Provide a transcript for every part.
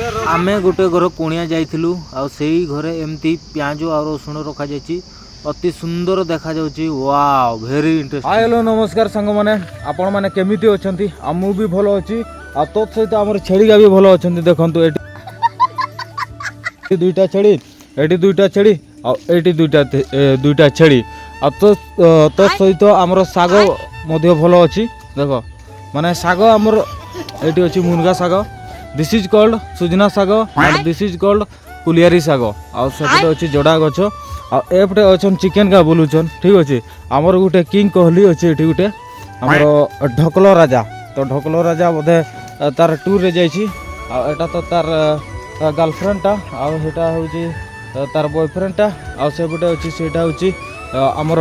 ଆମେ ଗୋଟେ ଘର କୁଣିଆ ଯାଇଥିଲୁ ଆଉ ସେଇ ଘରେ ଏମିତି ପିଆଜ ଆଉ ରସୁଣ ରଖାଯାଇଛି। ଅତି ସୁନ୍ଦର ଦେଖାଯାଉଛି। Wow, very interesting. High, hello, ନମସ୍କାର ସାଙ୍ଗମାନେ। ଆପଣମାନେ କେମିତି ଅଛନ୍ତି? ଆଉ ମୁଁ ବି ଭଲ ଅଛି ଆଉ ତତ୍ ସହିତ ଆମର ଛେଳିଗା ବି ଭଲ ଅଛନ୍ତି। ଦେଖନ୍ତୁ, ଏଠି ଦୁଇଟା ଛେଳି, ଏଠି ଦୁଇଟା ଛେଳି ଆଉ ଏଇଠି ଦୁଇଟା ଛେଳି। ଆଉ ତ ତତ୍ ସହିତ ଆମର ଶାଗ ମଧ୍ୟ ଭଲ ଅଛି। ଦେଖ, ମାନେ ଶାଗ ଆମର ଏଇଠି ଅଛି ମୁନଗା ଶାଗ। This is called ସୁଜନା ଶାଗ ଆଣ୍ଡ this is called କୁଲିଆରୀ ଶାଗ। ଆଉ ସେପଟେ ଅଛି ଜଡ଼ା ଗଛ ଆଉ ଏପଟେ ଅଛନ୍ ଚିକେନ୍ କା ବୁଲୁଛନ୍। ଠିକ୍ ଅଛି, ଆମର ଗୋଟେ କିଙ୍ଗ କୋହଲି ଅଛି ଏଠି, ଗୋଟେ ଆମର ଢକଲ ରାଜା। ତ ଢକଲ ରାଜା ବୋଧେ ତାର ଟୁର୍ରେ ଯାଇଛି। ଆଉ ଏଟା ତ ତାର ଗାର୍ଲଫ୍ରେଣ୍ଡଟା ଆଉ ସେଇଟା ହେଉଛି ତାର ବୟଫ୍ରେଣ୍ଡଟା। ଆଉ ସେପଟେ ଅଛି, ସେଇଟା ହେଉଛି ଆମର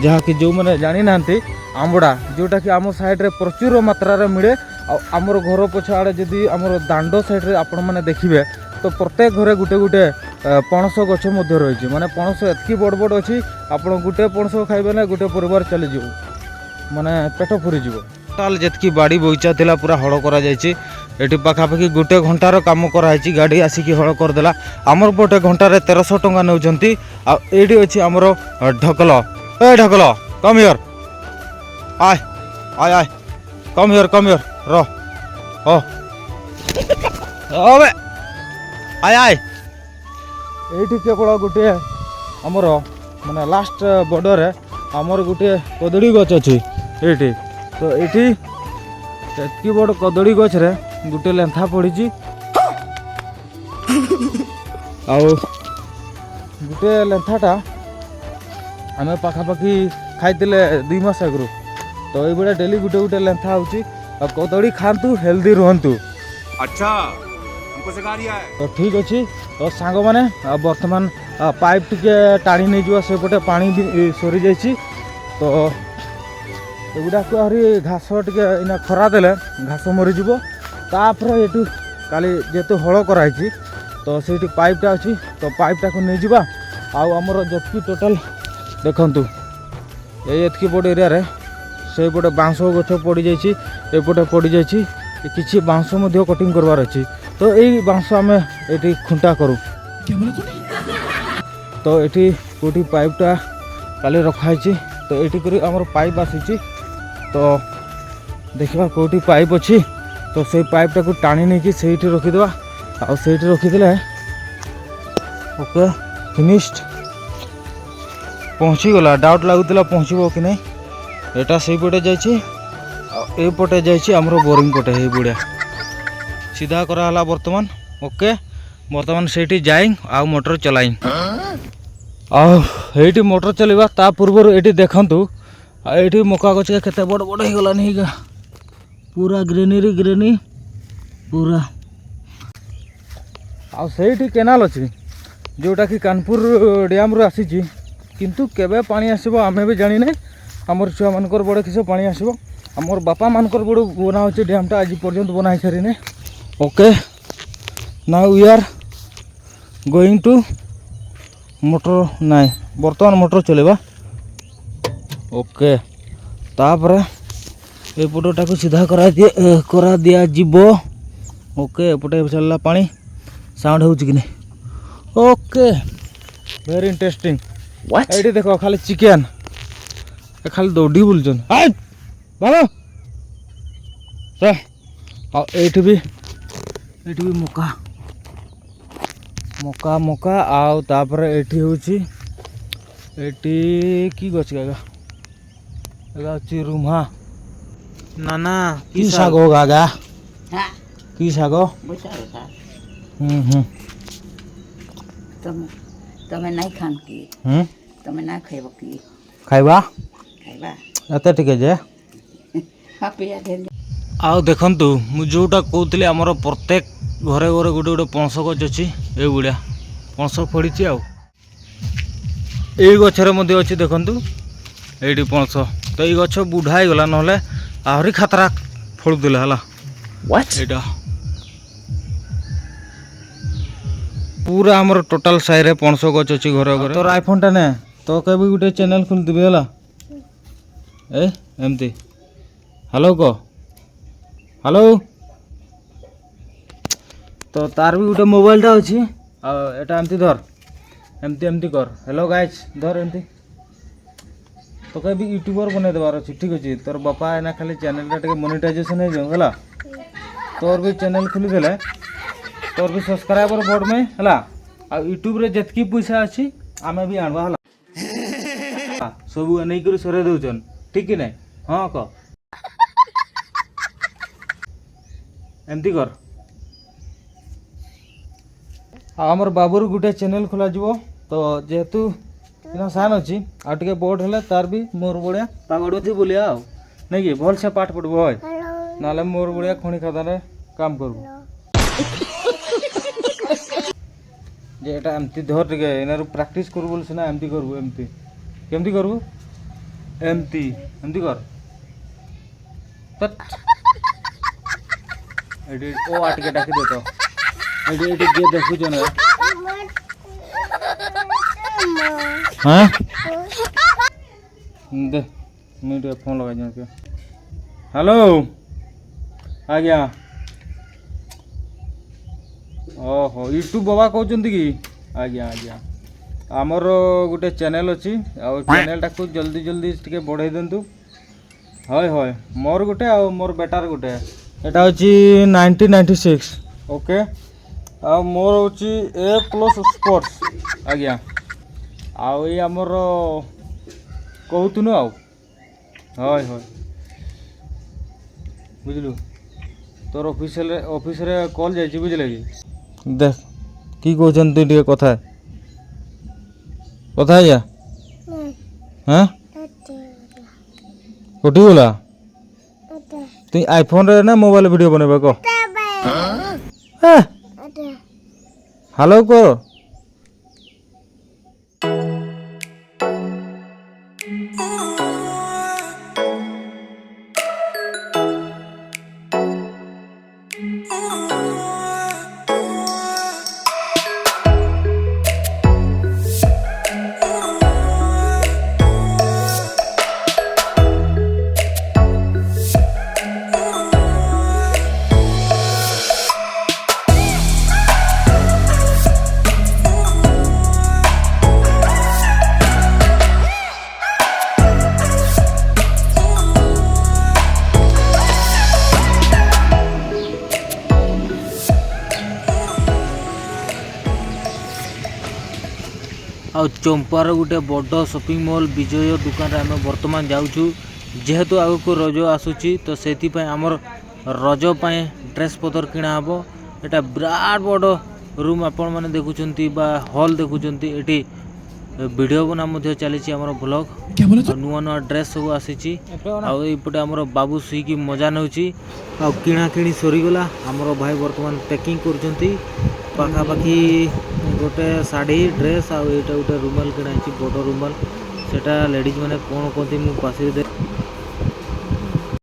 ଯାହାକି ଯେଉଁମାନେ ଜାଣିନାହାନ୍ତି, ଆମ୍ବଡ଼ା, ଯେଉଁଟାକି ଆମ ସାଇଡ଼୍ରେ ପ୍ରଚୁର ମାତ୍ରାରେ ମିଳେ। ଆଉ ଆମର ଘର ପଛ ଆଡ଼େ ଯଦି ଆମର ଦାଣ୍ଡ ସାଇଡ଼୍ରେ ଆପଣମାନେ ଦେଖିବେ, ତ ପ୍ରତ୍ୟେକ ଘରେ ଗୋଟେ ଗୋଟେ ପଣସ ଗଛ ମଧ୍ୟ ରହିଛି। ମାନେ ପଣସ ଏତିକି ବଡ଼ ବଡ଼ ଅଛି, ଆପଣ ଗୋଟେ ପଣସ ଖାଇବେ ନା ଗୋଟେ ପରିବାର ଚାଲିଯିବ, ମାନେ ପେଟ ପୁରିଯିବ। ଟୋଟାଲ ଯେତିକି ବାଡ଼ି ବଗିଚା ଥିଲା, ପୁରା ହଳ କରାଯାଇଛି। ଏଠି ପାଖାପାଖି ଗୋଟେ ଘଣ୍ଟାର କାମ କରାହେଇଛି। ଗାଡ଼ି ଆସିକି ହଳ କରିଦେଲା। ଆମର ଗୋଟେ ଘଣ୍ଟାରେ 1300 ଟଙ୍କା ନେଉଛନ୍ତି। ଆଉ ଏଇଠି ଅଛି ଆମର ଢକଲ। ଏ ଢକଲ, କମ୍ here. ଆୟ ଆୟ ଆୟ, କମ୍ here, com here. ର ହ ଅବେ, ଆୟ ଆୟ। ଏଇଠି କେବଳ ଗୋଟିଏ ଆମର ମାନେ ଲାଷ୍ଟ ବର୍ଡ଼ରରେ ଆମର ଗୋଟିଏ କଦଳୀ ଗଛ ଅଛି ଏଇଠି। ତ ଏଇଠି ଏତିକି ବଡ଼ କଦଳୀ ଗଛରେ ଗୋଟେ ଲେନ୍ଥା ପଡ଼ିଛି। ଆଉ ଗୋଟେ ଲେନ୍ଥାଟା ଆମେ ପାଖାପାଖି ଖାଇଥିଲେ 2 ମାସ ଆଗରୁ। ତ ଏଇଭଳିଆ ଡେଲି ଗୋଟେ ଗୋଟେ ଲେନ୍ଥା ହେଉଛି। ଆଉ କଦଳୀ ଖାଆନ୍ତୁ, ହେଲ୍ଦି ରୁହନ୍ତୁ। अच्छा, हमको सिखा रिया है। ତ ଠିକ୍ ଅଛି। ତ ସାଙ୍ଗମାନେ, ଆଉ ବର୍ତ୍ତମାନ ପାଇପ୍ ଟିକେ ଟାଣି ନେଇଯିବ। ସେପଟେ ପାଣି ବି ସରିଯାଇଛି। ତ ଏଗୁଡ଼ାକୁ ଆହୁରି ଘାସ ଟିକେ ଏଇନା ଖରା ଦେଲେ ଘାସ ମରିଯିବ। ତାପରେ ଏଠୁ କାଲି ଯେହେତୁ ହଳ କରାହେଇଛି, ତ ସେଇଠି ପାଇପ୍ଟା ଅଛି, ତ ପାଇପ୍ଟାକୁ ନେଇଯିବା। ଆଉ ଆମର ଯେତିକି ଟୋଟାଲ୍ ଦେଖନ୍ତୁ, ଏଇ ଏତିକି ବଡ଼ ଏରିଆରେ ସେଇପଟେ ବାଉଁଶ ଗଛ ପଡ଼ିଯାଇଛି, ଏପଟେ ପଡ଼ିଯାଇଛି। କିଛି ବାଉଁଶ ମଧ୍ୟ କଟିଂ କରିବାର ଅଛି। ତ ଏଇ ବାଉଁଶ ଆମେ ଏଠି ଖୁଣ୍ଟା କରୁ। ତ ଏଠି କେଉଁଠି ପାଇପ୍ଟା କାଲି ରଖାହେଇଛି। ତ ଏଇଠି କରି ଆମର ପାଇପ୍ ଆସିଛି। ତ ଦେଖିବା କେଉଁଠି ପାଇପ୍ ଅଛି। ତ ସେଇ ପାଇପ୍ଟାକୁ ଟାଣି ନେଇକି ସେଇଠି ରଖିଦେବା। ଆଉ ସେଇଠି ରଖିଦେଲେ ଓକେ, ଫିନିଶ୍ଡ। ପହଞ୍ଚିଗଲା। ଡାଉଟ୍ ଲାଗୁଥିଲା ପହଞ୍ଚିବ କି ନାହିଁ। ଏଇଟା ସେଇପଟେ ଯାଇଛି ଆଉ ଏଇପଟେ ଯାଇଛି ଆମର ବୋରିଂ ପଟେ। ଏଇ ବଢ଼ିଆ ସିଧା କରାହେଲା ବର୍ତ୍ତମାନ। ଓକେ, ବର୍ତ୍ତମାନ ସେଇଠି ଯାଇ ଆଉ ମୋଟର ଚଲାଇ, ଆଉ ଏଇଠି ମୋଟର ଚଲେଇବା ତା ପୂର୍ବରୁ ଏଇଠି ଦେଖନ୍ତୁ। ଆଉ ଏଇଠି ମକା ଗଛ କେତେ ବଡ଼ ବଡ଼ ହେଇଗଲାନି। ହେଇଗା ପୁରା ଗ୍ରୀନେରୀ, ଗ୍ରୀନି ପୁରା। ଆଉ ସେଇଠି କେନାଲ ଅଛି, ଯେଉଁଟାକି କାନପୁର ଡ୍ୟାମ୍ରୁ ଆସିଛି। କିନ୍ତୁ କେବେ ପାଣି ଆସିବ ଆମେ ବି ଜାଣିନେ। ଆମର ଛୁଆମାନଙ୍କର ବଡ଼ କିସ ପାଣି ଆସିବ। ଆମର ବାପାମାନଙ୍କର ବଡ଼ ବନା ହେଉଛି ଡ୍ୟାମ୍ଟା, ଆଜି ପର୍ଯ୍ୟନ୍ତ ବନା ହେଇସାରିନି। Okay, now we are going to motor. ନାଇଁ, ବର୍ତ୍ତମାନ ମୋଟର ଚଲେଇବା। ଓକେ, ତାପରେ ଏପଟଟାକୁ ସିଧା କରା ଦିଆଯିବ। ଓକେ, ଏପଟେ ଚାଲିଲା ପାଣି। ସାଉଣ୍ଡ ହେଉଛି କି ନାହିଁ? Okay, very interesting. ଏଇଠି ଦେଖ, ଖାଲି ଚିକେନ୍ ଖାଲି ଦୌଡ଼ି ବୁଲୁଛନ୍ତି। ହାଇ ବାବା। ଆଉ ଏଇଠି ବି ମକା, ମକା, ମକା। ଆଉ ତାପରେ ଏଇଠି ହେଉଛି, ଏଇଠି କି ଗଛ ଗାଗା? ଏଇଟା ଅଛି ରୁମା। ନା ନା। କି ଶାଗ ଗାଗା? କି ଶାଗ? ହୁଁ ହୁଁ ତମେ ତମେ ନାଇଁ ଖାନ୍ କି? ହୁଁ। ତମେ ନା ଖାଇବ କି? ଖାଇବା। ଖାଇବା। ଏତେ ଟିକେ ଯେ। ହଁ, ପିଆ ଢେର। ଆଉ ଦେଖନ୍ତୁ, ମୁଁ ଯେଉଁଟା କହୁଥିଲି, ଆମର ପ୍ରତ୍ୟେକ ଘରେ ଘରେ ଗୋଟେ ଗୋଟେ ପଣସ ଗଛ ଅଛି। ଏଇଭଳିଆ ପଣସ ଫଳିଛି। ଆଉ ଏଇ ଗଛରେ ମଧ୍ୟ ଅଛି। ଦେଖନ୍ତୁ, ଏଇଠି ପଣସ। ତ ଏଇ ଗଛ ବୁଢ଼ା ହେଇଗଲା, ନହେଲେ ଆହୁରି ଖାତରା ଫଳୁଥିଲା। ହେଲା, ଏଇଟା ପୁରା ଆମର ଟୋଟାଲ ସାହିରେ ପଣସ ଗଛ ଅଛି ଘରେ ଘରେ। ତୋର ଆଇଫୋନଟା ନେ, ତ କେବେ ଗୋଟେ ଚ୍ୟାନେଲ ଖୋଲିଦେବି। ହେଲା, ଏ ଏମିତି ହ୍ୟାଲୋ କହ, ହ୍ୟାଲୋ। ତ ତାର ବି ଗୋଟେ ମୋବାଇଲଟା ଅଛି। ଆଉ ଏଟା ଏମିତି ଧର, ଏମିତି ଏମିତି କର। ହ୍ୟାଲୋ ଗାଇଜ୍, ଧର ଏମିତି। ତୋକେ ବି ୟୁଟ୍ୟୁବର ବନେଇ ଦେବାର ଅଛି, ଠିକ୍ ଅଛି? ତୋର ବାପା ଏନା ଖାଲି ଚ୍ୟାନେଲଟା ଟିକେ ମନିଟାଇଜେସନ୍ ହେଇଯାଉ, ହେଲା? ତୋର ବି ଚ୍ୟାନେଲ ଖୋଲିଦେଲେ ତୋର ବି ସବସ୍କ୍ରାଇବର ବଢ଼ମେ, ହେଲା? ଆଉ ୟୁଟ୍ୟୁବରେ ଯେତିକି ପଇସା ଅଛି, ଆମେ ବି ଆଣବା, ହେଲା? ସବୁ ନେଇକରି ସରେଇ ଦଉଛନ୍, ଠିକ୍ କି ନାଇଁ? ହଁ କହ, ଏମିତି କର। ଆଉ ଆମର ବାବୁର ଗୋଟେ ଚ୍ୟାନେଲ୍ ଖୋଲାଯିବ। ତ ଯେହେତୁ ଏଇନା ସାନ ଅଛି, ଆଉ ଟିକେ ବଡ଼ ହେଲେ ତାର ବି ମୋର ଭଳିଆ ପାଗଡ଼ ବୁଲିବା ଆଉ ନାଇଁ କି? ଭଲସେ ପାଠ ପଢ଼ିବ ହଏ, ନହେଲେ ମୋର ଭଳିଆ ଖଣି ଖାଦାନରେ କାମ କରିବୁ। ଯେ ଏଟା ଏମିତି ଧର, ଟିକେ ଏନାରୁ ପ୍ରାକ୍ଟିସ୍ କରିବୁ ବୋଲି ସିନା ଏମିତି କରିବୁ। ଏମିତି କେମିତି କରିବୁ? ଏମିତି ଏମିତି କର ତ। ଏଠି ଓ ଆ ଟିକେ ଡାକି ଦେ ତ। ଏଠି ଏଠି ଯିଏ ଦେଖୁଛ ନା, ହଁ ଦେ, ମୁଇଁ ଟିକେ ଫୋନ୍ ଲଗାଇ ଜଣକେ। ହ୍ୟାଲୋ ଆଜ୍ଞା, ଓହୋ, ୟୁଟ୍ୟୁବ୍ ବାବା କହୁଛନ୍ତି କି? ଆଜ୍ଞା ଆଜ୍ଞା, ଆମର ଗୋଟେ ଚ୍ୟାନେଲ୍ ଅଛି ଆଉ ଚ୍ୟାନେଲ୍ଟାକୁ ଜଲ୍ଦି ଜଲ୍ଦି ଟିକେ ବଢ଼େଇ ଦିଅନ୍ତୁ। ହଏ ହଏ, ମୋର ଗୋଟେ ଆଉ ମୋର ବେଟାର ଗୋଟେ। ଏଇଟା ହେଉଛି 1996, ଓକେ। ଆଉ ମୋର ହେଉଛି ଏ ପ୍ଲସ୍ ସ୍ପୋର୍ଟସ୍ ଆଜ୍ଞା। ଆଉ ଏଇ ଆମର କହୁଥିନୁ ଆଉ, ହଏ ହଏ, ବୁଝିଲୁ? ତୋର ଅଫିସରେ ଅଫିସରେ କଲ୍ ଯାଇଛି, ବୁଝିଲେ କି? ଦେଖ କି କହୁଛନ୍ତି, ଟିକେ କଥା କଥା ହେଇଯା। ହଁ, କଟିଗଲା। ତୁଇ ଆଇଫୋନରେ ନା ମୋବାଇଲ ଭିଡ଼ିଓ ବନେଇବା କହ? ହ୍ୟାଲୋ କର। ଆଉ ଚମ୍ପାର ଗୋଟେ ବଡ଼ ସପିଂ ମଲ୍ ବିଜୟ ଦୋକାନରେ ଆମେ ବର୍ତ୍ତମାନ ଯାଉଛୁ। ଯେହେତୁ ଆଗକୁ ରଜ ଆସୁଛି, ତ ସେଥିପାଇଁ ଆମର ରଜ ପାଇଁ ଡ୍ରେସ୍ ପତ୍ର କିଣା ହେବ। ଏଇଟା ବିରାଟ ବଡ଼ ରୁମ୍ ଆପଣମାନେ ଦେଖୁଛନ୍ତି ବା ହଲ୍ ଦେଖୁଛନ୍ତି। ଏଠି ଭିଡ଼ିଓ ବନା ମଧ୍ୟ ଚାଲିଛି ଆମର ବ୍ଲଗ୍। ଆଉ ନୂଆ ନୂଆ ଡ୍ରେସ୍ ସବୁ ଆସିଛି। ଆଉ ଏଇପଟେ ଆମର ବାବୁ ଶୋଇକି ମଜା ନେଉଛି। ଆଉ କିଣାକିଣି ସରିଗଲା। ଆମର ଭାଇ ବର୍ତ୍ତମାନ ପ୍ୟାକିଂ କରୁଛନ୍ତି। ପାଖାପାଖି ଗୋଟେ ଶାଢ଼ୀ, ଡ୍ରେସ୍ ଆଉ ଏଇଟା ଗୋଟେ ରୁମାଲ କିଣା ହେଇଛି, ବଡ଼ ରୁମାଲ। ସେଟା ଲେଡ଼ିଜ୍ ମାନେ କ'ଣ କୁହନ୍ତି, ମୁଁ ପାଶିରେ।